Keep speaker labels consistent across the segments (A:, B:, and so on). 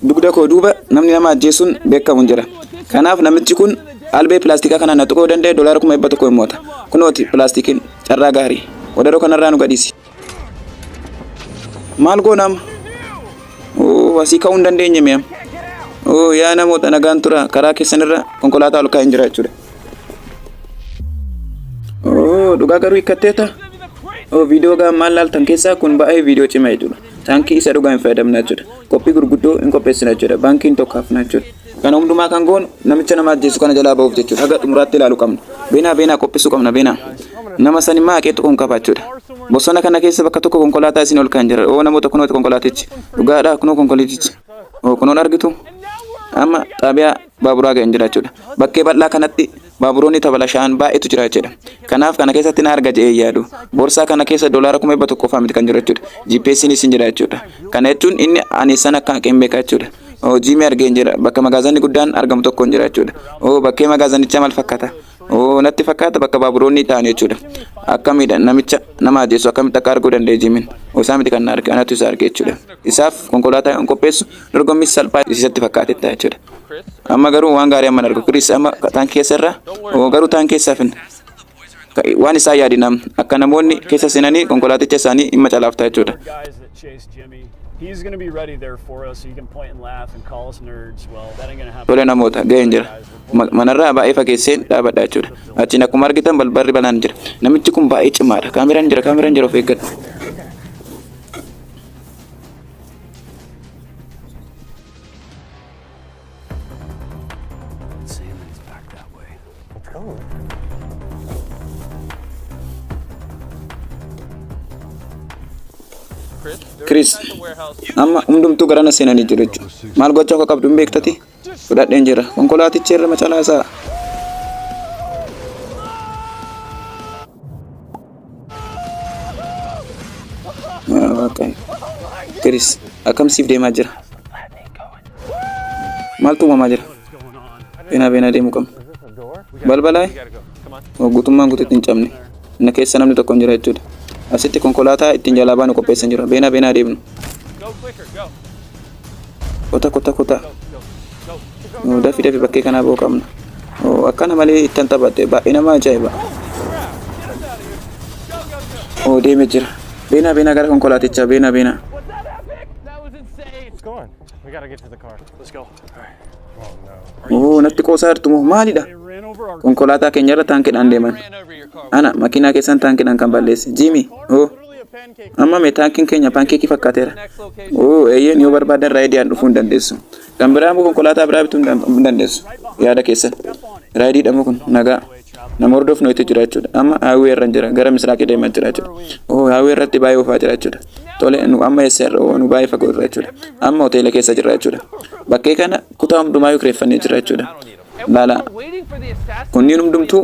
A: Dugda koo duuba namni nama ajjeesuun beekamu hin jira. Kanaaf namichi kun albee pilaastikaa kanaan na tuquu danda'e $100,000 hin mo'ata. Kunooti pilaastikiin carraa gaarii. Wadaroo kanarraa nu gadhiisi. Maal goona amma? Oo, asii ka'uu hin dandeenye mi'a. Oo, yaa namoota nagaan tura karaa keessanirra konkolaataa ol kaa'een jira jechuudha. Oo, dhugaa garuu hiikkatteetta? Oo, viidiyoo gaa maal laaltan keessaa kun baay'ee viidiyoo cimaa jechuudha. Taankii isa dhugaa hin fayyadamna jechuudha. Qophii gurguddoo hin qopheessina jechuudha. Baankiin tokko hafna jechuudha. Kana hundumaa kan goonu namicha nama ajjeesu kana jalaa ba'uuf jechuudha. Haga xumuraatti ilaaluu qabna. Beenaa beenaa qopheessuu qabna beenaa. Nama san immoo haqee tuquun qaba jechuudha. Bosona kana keessa bakka tokko konkolaataa isin ol kan jira. Oo namoota kunooti konkolaatichi. Dhugaadhaa kunoo konkolaatichi. Oo kunoon argitu. Amma xaabiyaa baaburaa ga'een jira jechuudha. Bakkee bal'aa kanatti baaburoonni tabalashaa'an baay'eetu jira jechuudha. Kanaaf kana keessatti na arga jedhee yaadu. Boorsaa kana keessa $100,000 qofaa miti kan jiru jechuudha. GPS'n isin jira jechuudha. Kana jechuun inni ani san akka haqeen beeka jechuudha. Oo jiimii argeen jira. Bakka magaazanni guddaan argamu tokko hin jira jechuudha. Oo bakkee magaazanichaa maal fakkaata? Oo natti fakkaata bakka baaburoonni ta'an jechuudha. Akkamiidha namicha nama ajjeesu akkamitti akka arguu danda'e jiimiin? Oo isaa miti kan na arge anatu isa arge jechuudha. Isaaf konkolaataa hin qopheessu dorgommii salphaa isatti fakkaatetti jechuudha. Amma garuu waan gaarii amma hin argu. Chris amma taankii keessa irra oo garuu taankii keessa hafin. Waan isaa yaadina akka namoonni keessa seenanii konkolaaticha isaanii dhimma calaaftaa jechuudha.
B: Guys that chase Jimmy. He's going to be ready there for us, so you can point and laugh and call us nerds. Well, that ain't going to happen.
A: Tole namoota ga'een jira. Manarraa baay'ee fageesseen dhaabadha jechuudha. Achiin akkuma argitan balballi banaan jira. Namichi kun baay'ee cimaadha. Kaameraan jira kaameraan jira of eeggadhu.
B: Salmon's back that way.
C: Let's go.
A: Chris, amma hundumtuu garana seenanii jiru jechuudha. Maal gochuu akka qabdu hin beektati? Fudhadheen jira. Konkolaatichi irra macalaasaa. Waaqayyo. Chris, akkam siif deemaa jira? Maaltu uumamaa jira? Beenaa beenaa deemuu qabna. Balbalaa guutummaan guutuutti hin cabne. Na keessa namni tokko hin jira jechuudha. Asitti konkolaataa ittiin jalaa baanu qopheessan jira. Beenaa beenaa deemnu. Kota kota kota. Dafi dafi bakkee kanaa ba'uu qabna. Akkana malee ittan taphatte baay'ee nama ajaa'iba. Oo deemee jira. Beenaa beenaa gara konkolaatichaa beenaa beenaa.
C: What's going? We gotta get to the car.
B: Let's go.
C: Oh no.
A: Oo natti qoosaa jirtu moo maalidha?
B: They ran over our
A: Konkolaataa keenya irra taankiidhaan deeman. Ana makiinaa keessan taankiidhaan kan balleesse. Jimmy, oo
B: literally a pancake.
A: amma mee taankiin keenya paankeekii fakkaateera. Oo eeyyeen yoo barbaadan raayidiidhaan dhufuu hin dandeessu. Kan biraa immoo konkolaataa biraa bituu hin dandeessu. Yaada keessan. Raayidiidha moo kun nagaa. Nama hordofnu itti jira jechuudha. Amma haawwee irra jira gara misraaqii deemaa jira jechuudha. Oo haawwee irratti baay'ee oofaa jira jechuudha. Tole nu amma eessa irra oo nu baay'ee fagoo irra jechuudha. Amma hoteela keessa jirra jechuudha. Bakkee kana kutaa hundumaa yoo kireeffannee jira jechuudha. Laala kunniin hundumtuu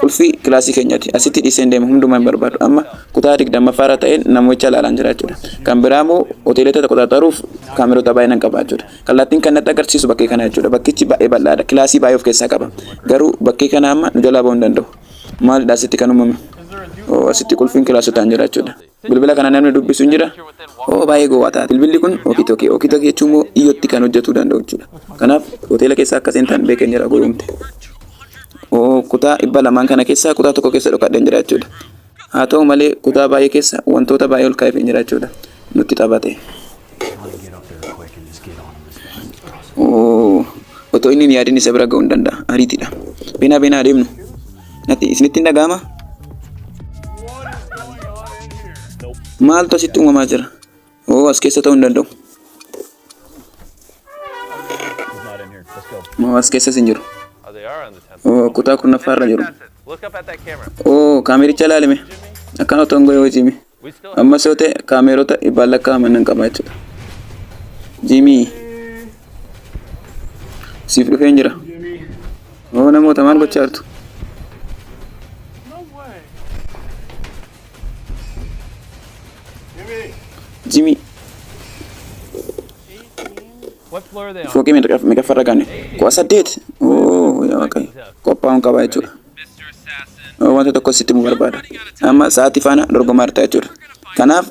A: qulfii kilaasii keenyaati. Asitti dhiiseen deema hundumaa hin barbaadu. Amma kutaa 20ffaa irra ta'een namicha ilaalaan jira jechuudha. Kan biraa immoo hoteelota qoxaxaruuf kaameroota baay'ee nan qaba jechuudha. Kallattiin kan natti agarsiisu bakkee kana jechuudha. Bakkichi baay'ee bal'aadha. Kilaasii baay'ee of keessaa qaba. Garuu bakkee kana amma nu jalaa ba'uu hin danda'u. Maalidha asitti kan uumame? Oo asitti qulfiin kilaasotaan jira jechuudha. Bilbila kana namni dubbisu hin jira. Oo baay'ee gowwaa taate. Bilbilli kun walkie-talkie. Walkie-talkie jechuun immoo iyyootti kan hojjetuu danda'u jechuudha. Kanaaf hoteela keessa akka seentan beekeen jira gowwoomte. Oo kutaa 200 kana keessaa kutaa tokko keessa dhokadheen jira jechuudha. Haa ta'u malee kutaa baay'ee keessa wantoota baay'ee ol kaa'eef hin jira jechuudha. Nutti taphate.
B: I want to get up there quick and just get on him as fast as possible.
A: Oo otoo inni hin yaadin isa bira ga'uu hin danda'a. Ariitiidha. Beenaa beenaa adeemnu. Natti isinitti hin dhaga'ama? Maaltu asitti uumamaa jira? Oo as keessa ta'uu hin danda'u.
B: He's not in here. Let's go.
A: Oo as keessas hin jiru.
D: Oh, they are on the 10th.
A: Oo kutaa 10ffaa irra jiru.
D: That's it. Look up at that camera.
A: Oo kaamericha ilaalime. Akkana otoo hin goyee hojii
D: We still
A: Ammas yoo ta'e kaameerota dhibbaan lakkaa'aman nan qaba jechuudha. Jimmy. Siif dhufeen jira. Oo namoota maal gochaa jirtu?
C: No way. Jimmy.
A: Jimmy
D: What floor are they on?
A: fooqii meeqaffarra gaane? 18. Oo yaa Waaqayyo. Qophaa'uun qaba jechuudha. Oo, wanta tokko sitti himuu barbaada. Amma sa'aatii faana dorgomaa jirta jechuudha. Kanaaf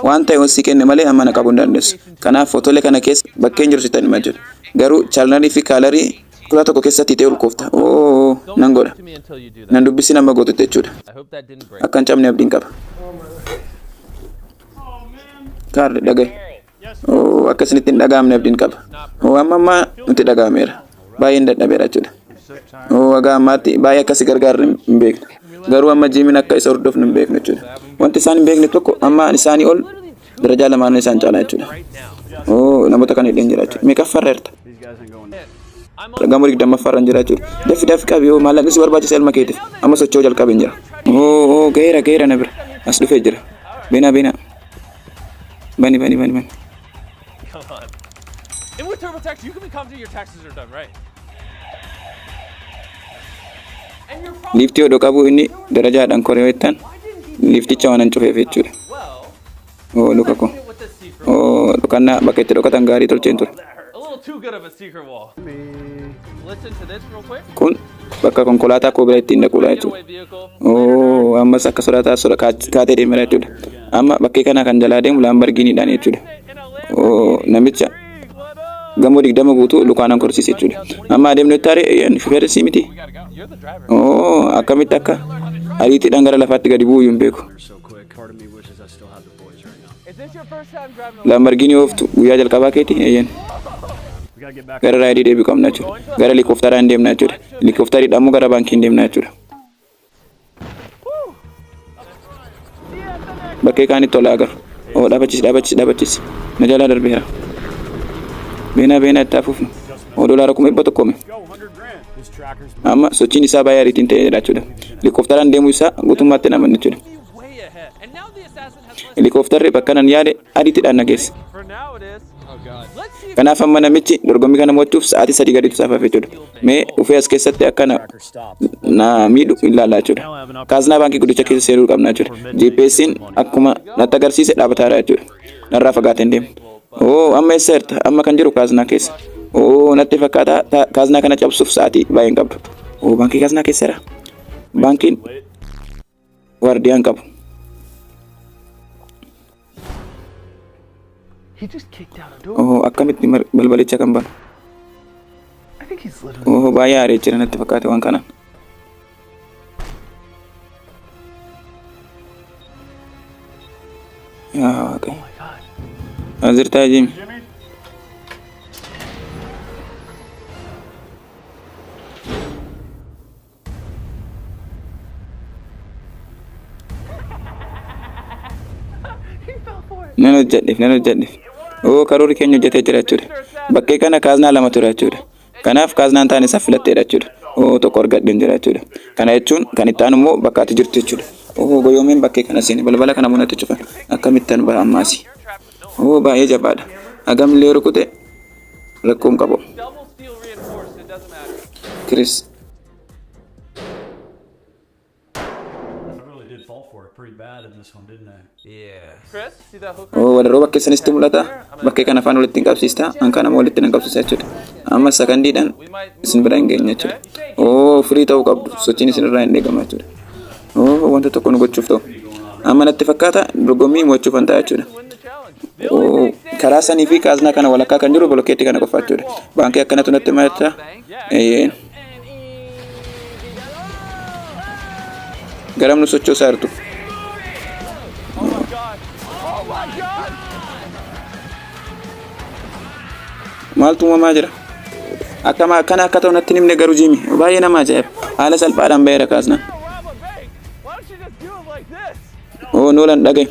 A: waan ta'e si kenne malee amma na qabuu hin dandeessu. Kanaaf footoolee kana keessa Bakkeen jiru sitti hima jechuudha. Garuu chaalnarii fi kaalarii kutaa tokko keessatti ta'e ulkoofta. Oo,
D: Don't
A: nan godha.
D: talk to me until you do that.
A: Nan dubbisi nama gootutti jechuudha.
D: I hope that didn't break.
A: Akka hin cabne abdiin qaba. Kaarli dhagaye. Oo, akka isinitti hin dhaga'amne abdiin qaba. Oo, amma ammaa nutti dhaga'ameera. Baay'een dadhabeera jechuudha. Oo, haga ammaatti baay'ee akkasi gargaarre hin beekne. Garuu amma jiimiin akka isa hordofnu hin beeknu jechuudha. Wanti isaan hin beekne tokko amma isaanii ol darajaa lamaan isaan caalaa jechuudha. Oo, namoota kana hidheen jira jechuudha. Meeqaffaarra jirta?
B: These guys ain't going.
D: I'm on
A: Gamoo 20ffaarra jira jechuudha. Dafi dafi qabi, yoo maallaqni si barbaachisa ilma keetiif. Amma socho'uu jalqabeen jira. Oo, oo, gaheera gaheera na bira. As dhufee jira. Beenaa beenaa. Bani bani bani bani.
D: Come on. And with TurboTax, you can be confident your taxes are done right. And you're probably
A: Liiftii odoo qabu inni darajaadhaan koree jettan liifticha waan hin cufeef jechuudha.
D: Well,
A: Oo, luka koo.
D: hit with this secret.
A: Oo, dhokannaa bakka itti dhokatan gaarii tolcheen ture.
D: A little too good of a secret wall. Listen to this real quick.
A: Kun bakka konkolaataa koo bira ittiin dhaquudha jechuudha.
D: Getaway vehicle.
A: Oo, ammas akka sodaataa soda kaatee deemeera jechuudha. Amma bakkee kana kan jalaa deemu Laambargiiniidhaan jechuudha. Oo, namicha gamoo 20 guutuu lukaanan korsiise jechuudha. Amma adeemnu itti aaree shufeerri sii miti.
D: We gotta go. You're the driver.
A: Oo, akkamitti akka ariitiidhaan gara lafaatti gadi bu'uu hin beeku.
B: They're so quick. Part of me wishes I still had the boys right now.
D: Is this your first time driving a
A: Laambargiinii ooftu guyyaa jalqabaa keeti eeyyan.
B: We gotta get back.
A: Gara raayidii deebi'uu qabna jechuudha. Gara helikooftaaraa hin deemna jechuudha. Helikooftariidhaan immoo gara baankii hin deemna jechuudha. Bakkee kaanitti tolaa agarru. Oo, dhaabachisi dhaabachisi dhaabachisi. Na jalaa darbeera. Beenaa beenaa itti hafuufnu. Oo, $100,100 me.
B: Go, 100 grand. This tracker's
A: Amma sochiin isaa baay'ee ariitiin ta'eedha jechuudha. Helikooftaraan deemuu isaa guutummaatti hin amanne jechuudha.
D: Way ahead. And now the assassin has less.
A: Helikooftarri bakka nan yaade ariitiidhaan na geesse.
D: For now it is. Oh God. Let's see if
A: Kanaaf amma namichi dorgommii kana mo'achuuf sa'aatii 3 gaditu isaaf hafe jechuudha. Mee ufee as keessatti akka na
B: tracker stopped.
A: na miidhu ilaallaa jechuudha. Kaaznaa baankii guddicha keessa seenuu qabna jechuudha. GPS'n akkuma natti agarsiise dhaabataadha jechuudha. Narraa fagaatee hin deemu. Oo, amma eessa jirta? Amma kan jiru kaaznaa keessa. Oo, natti fakkaata kaaznaa kana cabsuuf sa'aatii baay'ee hin qabdu. Oo, baankii kaaznaa keessa jira. Baankiin waardiyaa hin qabu.
D: He just kicked out a door.
A: Oo, akkamitti balbalicha kan banu?
D: I think he's literally.
A: Oo, baay'ee aaree jira natti fakkaate waan kanaan. Yaa Waaqayyo.
D: Oh my God.
A: As jirtaa Jimi?
B: Jimmy?
A: Nan hojjedheef nan hojjedheef. Oo, karoorri keenya hojjetee jira jechuudha. Bakkee kana kaaznaa lama ture jechuudha. Kanaaf kaaznaan taane isa filatteedha jechuudha. Oo, tokko argadheen jira jechuudha. Kana jechuun kan itti aanu immoo bakka ati jirtu jechuudha. Oo, goyoomeen bakkee kana seene balbala kana munatti cufan. Akkamittan baha ammaasi? Oo, baay'ee jabaadha. Hagam illee rukute rakkoo hin qabu.
D: Double steel reinforced. It doesn't matter.
A: Chris.
B: I really did fall for it pretty bad in this one, didn't I?
D: Yeah. Chris, see that hook?
A: Oo, wadaroo bakkee sanitti mul'ata. Bakkee kana afaan walitti hin qabsiista. An kana walitti hin qabsiisa jechuudha. Amma sakandiidhaan isin bira hin geenye jechuudha. Oo, firii ta'uu qabdu. Sochiin isin irraa hin eegamu jechuudha. Oo, wanta tokko nu gochuuf ta'u. Amma natti fakkaata dorgommii mo'achuuf an ta'a jechuudha.
D: Win the challenge.
A: Oo, karaa sanii fi kaaznaa kana walakkaa kan jiru bolokkeetti kana qofa jechuudha. Baankii akkanatu natti mul'ata. Eeyyeen. Garam nu sochoosaa jirtu.
D: Oh my God. Oh my God.
A: Maaltu uumamaa jira? Akkama akkana akka ta'u natti hin himne garuu Jimi. Baay'ee nama ajaa'iba. Haala salphaadhaan baheera kaaznaan.
D: Rob a bank. Why don't you just do it like this?
A: Oo, Noolan dhagaye.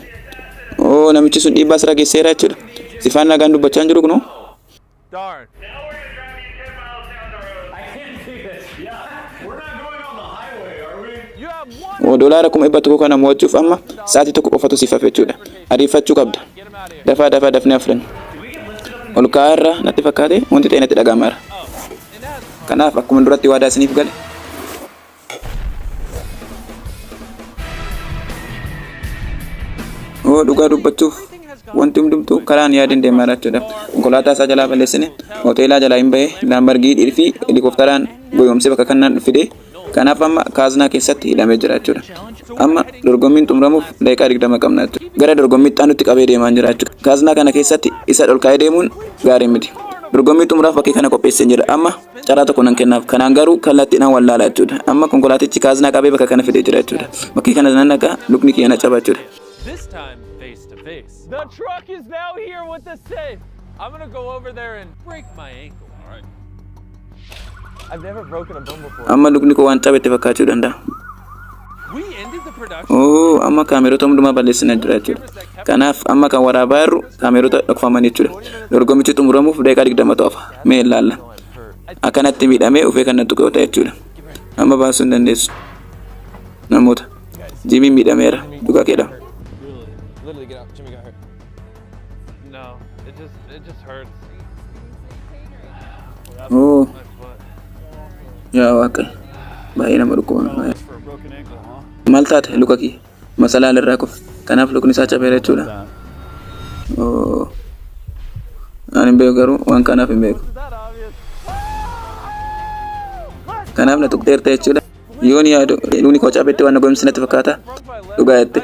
A: Oo, namichi sun dhiibbaa sirra geesseera jechuudha. Sifaan nagaan dubbachaa hin jiru kunoo.
D: Darn.
E: Now we're gonna drive you 10 miles down the road.
B: I can't do this. Yeah. We're not going on the highway, are we?
D: You have one.
A: Oo, $100,100 kana mo'achuuf amma sa'aatii 1 qofatu siif hafe jechuudha. Ariifachuu qabda.
D: Get him out of here.
A: Dafaa dafaa dafnee afran. Ol ka'aa irra natti fakkaate wanti ta'e natti dhaga'ameera.
D: And that's
A: Kanaaf akkuma duratti waadaa isiniif gale. Oo, dhugaa dubbachuuf wanti hundumtuu karaan yaadin deemaa jira jechuudha. Konkolaataa isaa jalaa balleessine, hoteelaa jalaa hin bahe, Laambargii fi helikoophteraan goyoomsee bakka kanaan fide. Kanaaf amma kaaznaa keessatti hidhamee jira jechuudha. Amma dorgommiin xumuramuuf daqiiqaa 20 qabna jechuudha. Gara dorgommiitti aanutti qabee deemaa jira jechuudha. Kaaznaa kana keessatti isa ol kaa'ee deemuun gaarii miti. Dorgommii xumuraaf bakkee kana qopheessee jira. Amma carraa tokko nan kennaaf. Kanaan garuu kallattiidhaan wallaala jechuudha. Amma konkolaatichi kaaznaa qabee bakka kana fidee jira jechuudha. Bakkee kana nan dhaqa, lukni kiyya na caba jechuudha.
D: This time face to face. The truck is now here with the safe. I'm gonna go over there and break my ankle. All right. I've never broken a bone before.
A: Amma lukni koo waan cabetti fakkaachuu danda'a.
D: We ended the production.
A: Oo, amma kaameroota hundumaa balleessinaa jira jechuudha. Kanaaf amma kan waraabaa jirru kaameroota dhokfaman jechuudha. Dorgommichi xumuramuuf daqiiqaa 20 hafa. Mee ilaalla. Akkanatti miidhamee ufee kan na tuqe yoo ta'e jechuudha. Amma baasuu hin dandeessu. Namoota. Jimiin miidhameera. Dhugaa keedha.
D: Really? Literally get out. Jimmy got hurt. No, it just hurts.
A: Oo,
D: My foot.
A: yaa Waaqa. Baay'ee nama dhukkuba.
B: For a broken ankle, huh?
A: Maal taate luka kiyya? Masalaan irraa kufe. Kanaaf lukni isaa cabeera jechuudha.
B: That.
A: Oo. Ani hin beeku garuu waan kanaaf hin beeku.
D: Is that obvious?
A: Kanaaf na tuqxeerta jechuudha. Yoon yaadu lukni koo cabetti waan na goomsi natti fakkaata. Dhugaa jette.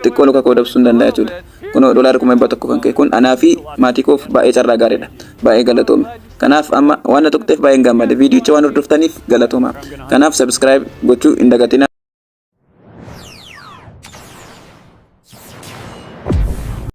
A: Xiqqoo luka koo dabsuu hin danda'a jechuudha. Kunoo doolaara 100,000 kan ka'e kun anaa fi maatii koof baay'ee carraa gaariidha. Baay'ee galatoome. Kanaaf amma waan na tuqxeef baay'een gammade. Viidiyicha waan hordoftaniif galatooma. Kanaaf subscribe gochuu hin dagatinaa.